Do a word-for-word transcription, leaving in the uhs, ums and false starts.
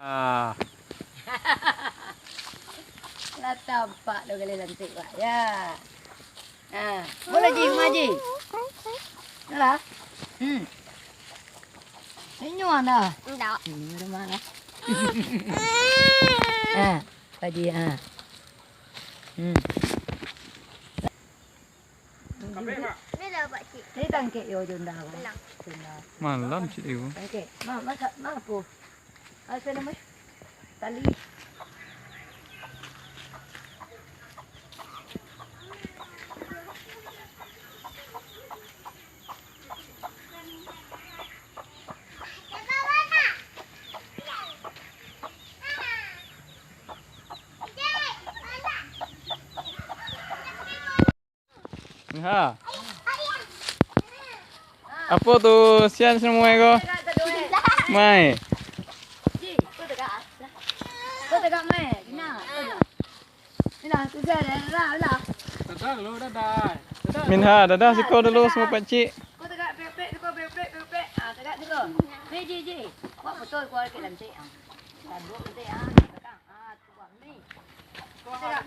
Ah. Lah tampak lo gali lantik, Pak. Ya. Ha, boleh, Ji, rumah, Ji. Alah. Hmm. Senyum dah. Indak. Senyum dah mana? Ha, Pak Ji, ha. Hmm. Ni dah, Pak Cik. Ni tangkek yo, Junda. Malam. Junda. Malam, Cik Ibu. Tangkek. Ma, masak, ma apo? Apo namo? Tali. Ha. Apo tu? Sian semua ko. Mai. Minha, dadah siko dulu samo pakcik.